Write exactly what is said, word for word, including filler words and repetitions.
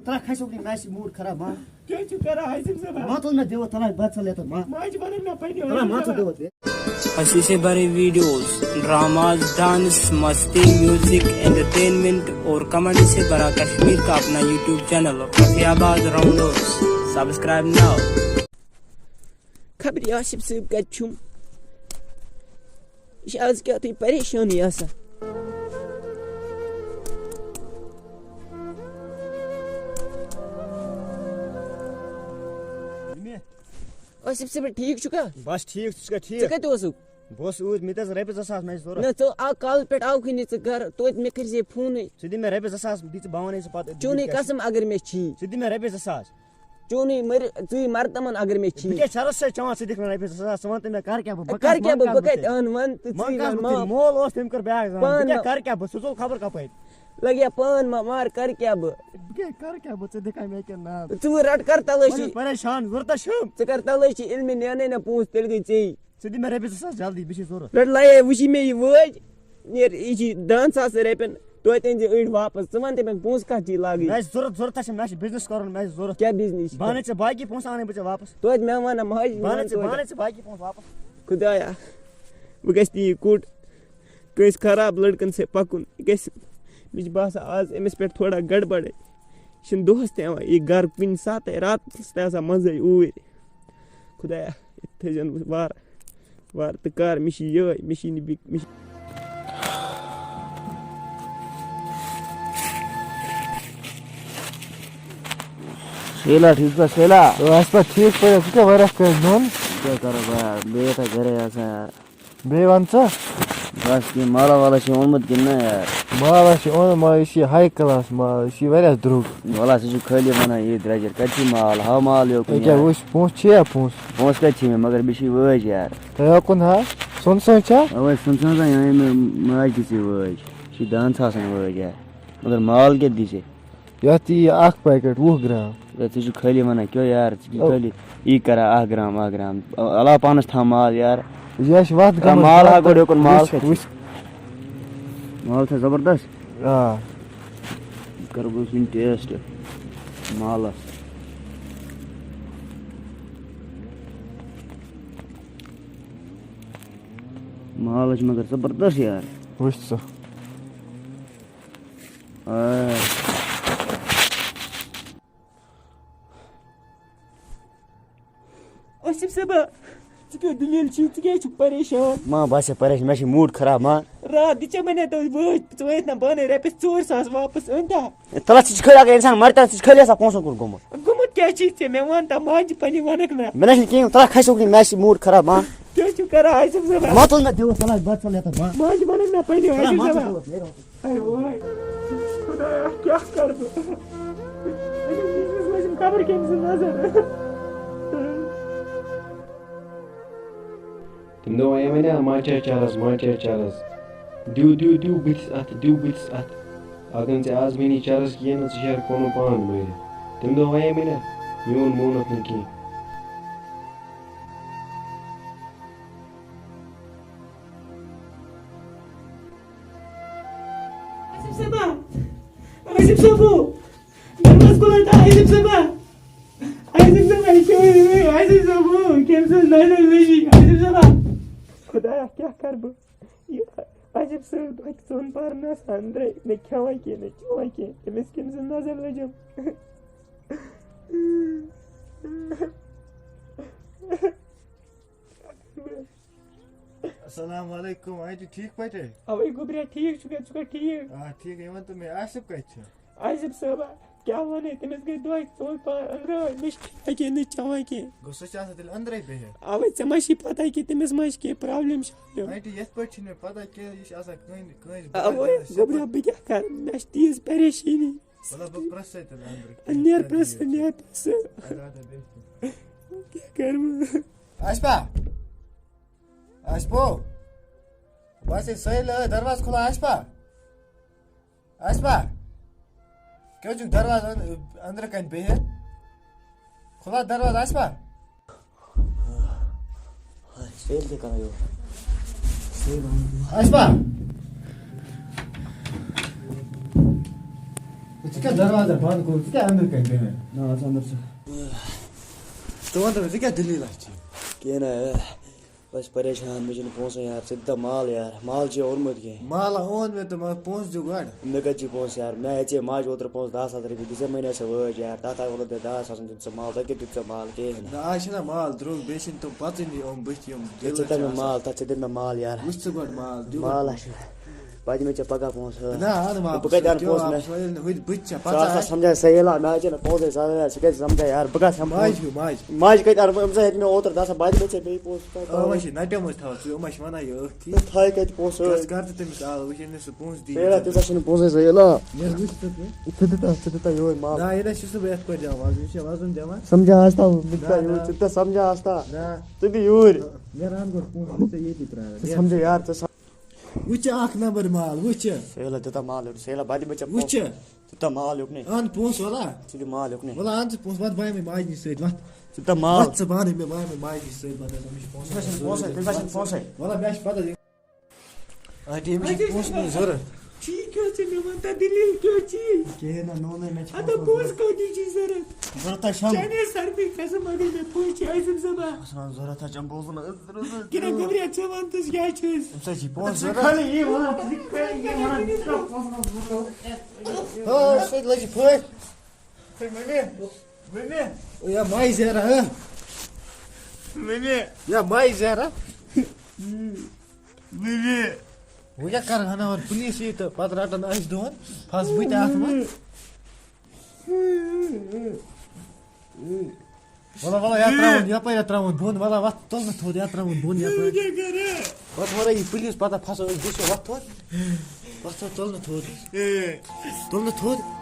ترٛکھ کھسہِ اوکُن، مےٚ آسہِ موٗڈ خراب، ما۔ کیٛاہ چھُو کران، حازم صٲب؟ ما تُل مےٚ دِوَتھ، تَلہٕ بَتہٕ ژَل یَتَتھ، ما۔ ماجہِ وَنَن مےٚ پنٛنہِ تَلہٕ ما حازم ژٕ صٲب۔ دِوَتھ، ہے۔ أسۍ چھِ بَرٕے ویٖڈیوز، ڈراماز، ڈانس، مستی، میوزک، انٹرٹینمنٹ اور کمنٹ سے بھرا کشمیر کا اپنا یوٹیوب چینل رفیع آباد راؤنڈرز۔ سبسکرائب ناؤ۔ خبر یہِ آصف صٲب کَتہِ چھُم؟ یہِ چھِ آز کیٛاہ تُہۍ پریشانٕے آسان۔ آصف صٲب، ٹھیٖک چھُکھا؟ بس ٹھیٖک، ژٕ چھُکھا ٹھیٖک؟ ژٕ کَتہِ اوسُکھ؟ بہٕ اوسُس اوٗرۍ، مےٚ تہِ ٲس رۄپیہِ زٕ ساس مےٚ ٲسۍ ضوٚرَتھ۔ نہ، ژٕ آ، کالہٕ پٮ۪ٹھ آوکھٕے نہٕ ژٕ گَرٕ، توتہِ مےٚ کٔرۍ زِ فونٕے۔ ژٕ دِ مےٚ رۄپیہِ زٕ ساس، بہٕ دِ ژٕ، بہٕ وَنَے ژےٚ پَتہٕ۔ چونُے قسم اگر مےٚ چھی۔ ژٕ دِ مےٚ رۄپیہِ زٕ ساس۔ چونُے مر-، ژٕے مر تِمن اگر مےٚ چھی۔ بہٕ کیٛاہ شرس چھا چٮ۪وان، ژٕ دِکھ مےٚ رۄپیہِ زٕ ساس، ژٕ وَن تہٕ مےٚ کَرٕ کیٛاہ بہٕ؟ بہٕ کَرٕ کَتھ کیٛاہ بہٕ؟ منٛگہٕ بہٕ کَتہِ تیٚلہِ؟ اَنہٕ وَن تہٕ ژٕے منٛگہٕ کَتھ وَن بہٕ تیٚلہِ؟ مول۔ مول اوس، تٔمۍ کٔر بیٛاکھ زنان۔ بہٕ پانہٕ کیٛاہ ما-، کَرٕ کیٛاہ بہٕ؟ سُہ ژوٚل خبر کَپٲرۍ۔ لَگیا پان ما مار، کَرٕ کیٛاہ بہٕ؟ بہٕ کیٛاہ کَرٕ کیٛاہ بہٕ؟ ژٕ دِکھا مےٚ کِنہٕ نہ؟ ژٕ وۄنۍ رَٹ، کَر بہٕ تَلٲشی۔ چھُس پریشان، ضوٚرتھ چھُم۔ ژٕ کَر تَلٲشی، ییٚلہِ مےٚ نینَے نہ پونٛسہٕ، تیٚلہِ گٔے ژےٚ۔ ژٕ دِ مےٚ رۄپیہِ زٕ ساس جلدی، مےٚ چھِ ضوٚرَتھ۔ رَٹ لَیے، وٕچھی مےٚ یہِ وٲج، نیر، یہِ چھِ دَہَن ساسَن رۄپیَن، توتہِ أنۍ زِ أڑۍ واپَس۔ ژٕ وَن تہٕ مےٚ، پونٛسہٕ کَتھ چھی لاگٕنۍ؟ مےٚ آسہِ ضوٚرَتھ، ضوٚرَتھ چھِ، مےٚ چھِ بِزنِس کَرُن، مےٚ آسہِ ضوٚرَتھ۔ کیٛاہ بِزنِس چھِ بہٕ اَنَے کَرُن؟ ژےٚ باقی پونٛسہٕ، اَنَے بہٕ ژےٚ واپَس۔ توتہِ مےٚ وَن نہ، ماجہِ بہٕ اَنَے وَن ژےٚ، بہٕ توتہِ۔ اَنَے ژےٚ باقی پونٛسہٕ واپَس۔ خدایا، وۄنۍ گژھِ نہٕ یہِ کوٚٹ کٲنٛسہِ خراب لٔڑکَن سۭتۍ پَکُن۔ یہِ گژھِ، مےٚ چھِ باسان آز أمِس پٮ۪ٹھ تھوڑا گڑبڑٕے۔ یہِ چھِنہٕ دۄہَس تہِ یِوان، یہِ گَرٕ کُنہِ ساتَے، راتَس تہِ آسان منٛزَے اوٗرۍ۔ خدایا، یہِ تھٲیزٮ۪ن وارٕ وارٕ تہٕ کر، مےٚ چھِ یِہوٚے، مےٚ چھِ نہٕ بیٚیہِ، مےٚ چھِ شیلا، ٹھیٖک چھا شیلا؟ آ، اَسہِ پٮ۪ٹھ ٹھیٖک پٲٹھۍ، ژٕ کیٛاہ واریاہ کٲلۍ نوٚن؟ کیٛاہ کَرو بہٕ یار، بیٚیہِ یَتھ گَرے آسان یار۔ بیٚیہِ وَن ژٕ؟ بَس کینٛہہ، مالا والا چھُ اوٚنمُت کِنہٕ نہ یار؟ مالا چھُ اوٚنمُت، مگر یہِ چھُ یہِ ہاے کلاس مال، یہِ چھُ یہِ واریاہ درٛوگ۔ وَلہٕ سُہ چھُ خٲلی وَنان یہِ درٛۄجر، کَتہِ چھُ مال؟ ہاو مال یوکُن ییٚکیٛاہ یار۔ وٕچھ، پونٛسہٕ چھُ یا پونٛسہٕ؟ پونٛسہٕ کَتہِ چھِ مےٚ؟ مگر مےٚ چھِ یہِ وٲج یار۔ تۄہہِ ہا کُن ہا؟ سۄنہٕ سۭتۍ چھا؟ اَوَے سۄنہٕ سۭتۍ ہا، یہِ أنۍ مےٚ ماجہِ دِژ یہِ وٲج۔ یہِ چھِ دَہَن ساسَن وٲج یار۔ مگر مال کیٛاہ دِژے؟ یَتھ یی اَکھ packet وُہ گرٛام۔ ہے، ژٕ چھُکھ خٲلی وَنان، کیٛاہ یار، ژٕ چھُکھ او۔ خٲلی یی کَران اَکھ گرٛام، اَکھ گرٛام۔ علاوٕ پانَس تھاو مال یار۔ یہِ آسہِ وَتھ ترٛاو گٔمٕژ مال ہا وَتھ۔ گۄڈٕ یوکُن، مال وٕچھ، کَتہِ چھُ؟ وٕچھ۔ مال چھا زبردست؟ آ۔ کَرٕ بہٕ وٕنہِ taste۔ مالَس۔ مال چھُ مگر زبردست یار۔ وٕچھ ژٕ۔ آ۔ آصف صٲبا، ژٕ کیٛاہ دٔلیٖل چھِ؟ ژٕ کیٛازِ چھُکھ پریشان؟ ما باسے پریشان، مےٚ چھِ mood خراب، ما۔ راتھ دِژے مےٚ تۄہہِ وٲج، ژٕ وٲتۍ نہ پانَے رۄپیَس ژور ساس واپس، أنۍ تا؟ ہے، تَلہٕ ژٕ چھِ خٲلی، اگر اِنسان مَرِ، تَلہٕ ژٕ چھِ خٲلی آسان پونٛسَن کُن گوٚمُت۔ گوٚمُت کیٛاہ چھِ ژےٚ؟ مےٚ وَن تا، ماجہِ پنٛنہِ وَنَکھ نہ۔ مےٚ نہ چھِنہٕ کِہیٖنۍ، تَلہٕ کھَسہِ اوکُن، مےٚ آسہِ mood خراب، ما۔ کیٛاہ چھُکھ کران آصف صٲبا؟ ما تُل مےٚ دِوَتھ، تَلہٕ بَتہٕ ژَل یَتَتھ، ما۔ ماجہِ وَنَکھ نہ پنٛنہِ ما آصف ژٕ صٲبا۔ دِوَتھ، نیرٕ۔ اے وٲے، خدایا، کیٛاہ کَرٕ بہٕ؟ أمِس نیٖجمَس منٛز چھِنہٕ خبر کٔمۍ سٕنٛز نظر۔ تٔمۍ دوٚپ، "وۄنۍ وَنیا ماچا چرس، ماچا چرس، دِو، دِو، دِو بٕتھِس اَتھٕ، دِو بٕتھِس اَتھٕ۔ اگر نہٕ ژےٚ آز بَنی چرس کِہیٖنۍ نہٕ، ژٕ شیر پَنُن پان مٲرِتھ۔" تٔمۍ دوٚپ، "وۄنۍ وَنیا، میون مونُکھ نہٕ کینٛہہ۔" آصف صٲبا، آصف صٲبو، دروازٕ کھُلٲیِو تہٕ آصف صٲبا۔ آصف صٲبا، یہِ کیٛاہ وَنان؟ آصف صٲبو، کٔمۍ سٕنٛز نظر لٔجی؟ آصف صٲبا، خدایا، کیٛاہ کَرٕ بہٕ؟ یہِ آصف صٲب دۄہ ژۄن پَہرَن آسان أنٛدرَے، نہ کھٮ۪وان کینٛہہ، نہ چٮ۪وان کینٛہہ۔ أمِس کٔمۍ سٕنٛز نظر لٔجِم؟ السلام علیکم، آنٹی ٹھیٖک پٲٹھۍ؟ اوے گوٚبریا، ٹھیٖک چھُکھا؟ ژٕ چھُکھا ٹھیٖک؟ آ، ٹھیٖک۔ یہِ وَن تہٕ مےٚ، آصف کَتہِ چھُ؟ آصف صٲبا، کیٛاہ وَنَے؟ تٔمِس گٔے دۄہَے ژور پَہَر أنٛدرٕ، نہ چھِ کھٮ۪وان کینٛہہ، نہ چٮ۪وان کینٛہہ۔ گوٚو سُہ چھُ آسان تیٚلہِ أنٛدرَے بِہِتھ۔ اوے، ژےٚ ما چھِ پَتہ کہِ تٔمِس ما چھِ کینٛہہ problem شابلم؟ آنٹی، یِتھ پٲٹھۍ چھِنہٕ مےٚ پَتہ کینٛہہ، یہِ چھِ آسان کٲنٛسہِ، کٲنٛسہِ اوے، بَدلَس سۭتۍ۔ گوٚبریا، بہٕ کیٛاہ کَرٕ؟ مےٚ چھِ تیٖژ پریشٲنی۔ مطلب، بہٕ پرٛژھَے تیٚلہِ أنٛدرٕ۔ نیر پرٛژھ، نیر پرٛژھ۔ اَدٕ، اَدٕ، بِہِو۔ کیٛاہ کَرٕ بہٕ؟ آصفہ! آصفو! بس یہ سہیل ہے، دروازہ کھلا، آصفہ! آصفہ! کیوں چھ دروازہ اند-، اندر کن بہت؟ کھلا دروازہ، آصفہ! سہیل کیا کر رہے ہو؟ آصفہ! کیٛاہ دروازٕ بنٛد کوٚر؟ ژٕ کیٛاہ أنٛدرٕ کَنۍ بیٚہمٕتۍ؟ نہ، حظ، اَندَر چھُ۔ ژٕ وَن تہٕ مےٚ، ژےٚ کیٛاہ دٔلیٖل اَتھ چھِ؟ کینٛہہ نہ، بہٕ چھُس پریشان، مےٚ چھِنہٕ پونٛسَے یار، ژٕ دِ تہٕ مال یار، مال چھُ اوٚنمُت کینٛہہ؟ مال اوٚن مےٚ تہٕ مگر پونٛسہٕ دِ گۄڈٕ۔ مےٚ کَتہِ چھِ پونٛسہٕ یار؟ مےٚ ہیٚژے ماجہِ اوترٕ پونٛسہٕ دَہ ساس رۄپیہِ، دِژے مےٚ نہ سا وٲج یار، تَتھ آو ووٚنمُت مےٚ دَہ ساسَن دیُت ژٕ مال، تۄہہِ کیٛاہ دیُت ژےٚ مال؟ کِہیٖنۍ نہٕ۔ نہ، آز چھِنہ مال درٛوگ، بیٚیہِ چھِنہٕ تِم پَژٕنۍ یِم بٕتھِ یِم ژٕ dealer دِ تہٕ چھِ مےٚ آسان۔ مال، تَتھ ژٕ دِ مےٚ مال یار۔ وٕچھ ژٕ گۄڈٕ مال، دِ گۄڈٕ مال پونٛسہٕ۔ آسہِ۔ پَتہٕ دِمے ژےٚ پَگاہ پونٛسہٕ، ہا۔ نہ، اَدٕ واپَس بہٕ کَتہِ اَنہٕ کیٛاہ پونٛسہٕ مےٚ؟ واپَس؟ وۄنۍ ییٚلہِ نہٕ ہُتہِ بٕتھِ چھےٚ ژٕ پَژان آسکھ آسہِ۔ سَمجھان سہیلا، مےٚ حظ چھِنہٕ پونٛسَے زانان یار، ژٕ کَتہِ سَمجھان یار، بہٕ کَتھ سَمجھان؟ ماجہِ ہیوٗ، ماجہِ۔ ماجہِ کَتہِ اَنہٕ بہٕ؟ أمِس ہیٚتہِ مےٚ اوترٕ دَہ ساس، بہٕ دِمے ژےٚ بیٚیہِ پونٛسہٕ، ژٕ کَتہِ آ، وۄنۍ اَنہٕ؟ چھِ نَٹیو منٛز تھاوان ژٕ، یِم ہا چھِ وَنان یہِ ٲکھتٕے۔ ژٕ تھاوِ کَتہِ پونٛسہٕ؟ کَس کَر تہٕ تٔمِس آو، وٕچھ أمِس سُہ پونٛسہٕ دی۔ سہیلا، تیٖژاہ چھِنہٕ پونٛسَے سہیلا۔ یَس وٕچھ ژٕ تہِ۔ ژٕ دِتہ، ژٕ دِتہ یورٕ مال۔ نہ، یہِ نہ چھُس نہٕ بہٕ یَتھ پٲٹھۍ دِوان وَزُن، یہِ چھےٚ وَزُن دِوان۔ سَمجھان آستا، بہٕ دِتہ نہ، یورٕ، نہ۔ ژٕ دِتہ سَمجھان آستا۔ نہ۔ ژٕ دِ یورٕ۔ مےٚ رَن گۄڈٕ پونٛسہٕ، بہٕ چھُسے ییٚتی پرٛاران۔ ژٕ سَمجھے یار، ژٕ سَم- وٕچھ اکھ نمبر مال، وٕچھ۔ سہیلا دِتہ مال یورٕ، سہیلا، بہٕ دِمے ژےٚ وٕچھ۔ پونٛسہٕ۔ ژٕ دِ مال یُکنُے۔ اَن پونٛسہٕ وَلا۔ ژٕ دِ مال یُکنُے۔ وَلا اَن ژٕ پونٛسہٕ، وَتھ بہٕ یِمَے ماجہِ نِش سۭتۍ، وَتھ۔ ژٕ دِ مال۔ وَتھ ژٕ، بہٕ اَنَے مےٚ، بہٕ اَنَے ماجہِ نِش سۭتۍ، وَتھ حظ، مےٚ چھِ پونٛسہٕ تٔمِس آسہِ نہٕ پونٛسَے، تٔمِس آسہِ نہٕ پونٛسَے۔ وَلا مےٚ چھِ پَتہ۔ اَدٕ أمِس چھِ پونٛسہٕ مےٚ ضوٚرَتھ۔ ٹھیٖک کیٛاہ چھِ مےٚ وَن تہٕ دٔلیٖل کیٛاہ چھِ؟ کینٛہہ نہ، نوٚو نَے مےٚ چھِ اَدٕ پونٛسہٕ پونٛسہٕ ضوٚرَتھ۔ کَتہِ چھِ ضوٚرَتھ؟ ضوٚرَتھ ہا چھَم۔ چانے سر پہ قسم، اگر مےٚ پونٛسہٕ چھِ عازم زبا۔ اَسلام، ضوٚرَتھ ہا چھَم، بہٕ اوسُس وَنان، ضوٚرَتھ، ضوٚرَتھ، کِنہٕ ضوٚرَتھ۔ گوٚبریا، ژٕ وَن تہٕ کیٛاہ چھِ أسۍ؟ أمِس ہا چھِ پونٛسہٕ ژٕ ضوٚرَتھ۔ خٲلی یی وَنان، ژٕ خٲلی یی وَنان، ژٕ کَر پونٛسہٕ وونٛسہٕ ضوٚرَتھ؟ ہاں، سُہ تہِ لٔجہِ پھٔلۍ۔ ہے مٔمی، مٔمی۔ یا ماے زیرا، ہاں؟ مٔمی۔ یا ماے زیرا۔ مٔمی۔ وۄنۍ کیٛاہ کَرٕ ہنا وَن پُلیٖس یی تہٕ پَتہٕ رَٹَن اَسہِ دۄن، پھَس بہٕ تہِ اَتھ منٛز۔ وَلہٕ، وَلہٕ، یا ترٛاوُن یَپٲرۍ، یا ترٛاوُن بۄن، وَلہٕ، وَتھ تُل نہٕ تھوٚد، یا ترٛاوُن بۄن یَپٲرۍ۔ کیٛاہ کَرٕ؟ پَتہٕ وَلہٕ یہِ پُلیٖس، پَتہٕ پھَسو أسۍ، گٔژھِو وَتھ تھوٚد۔ وَتھ تھوٚد، تُل نہٕ تھوٚد۔ اے۔ تُل نہٕ تھوٚد۔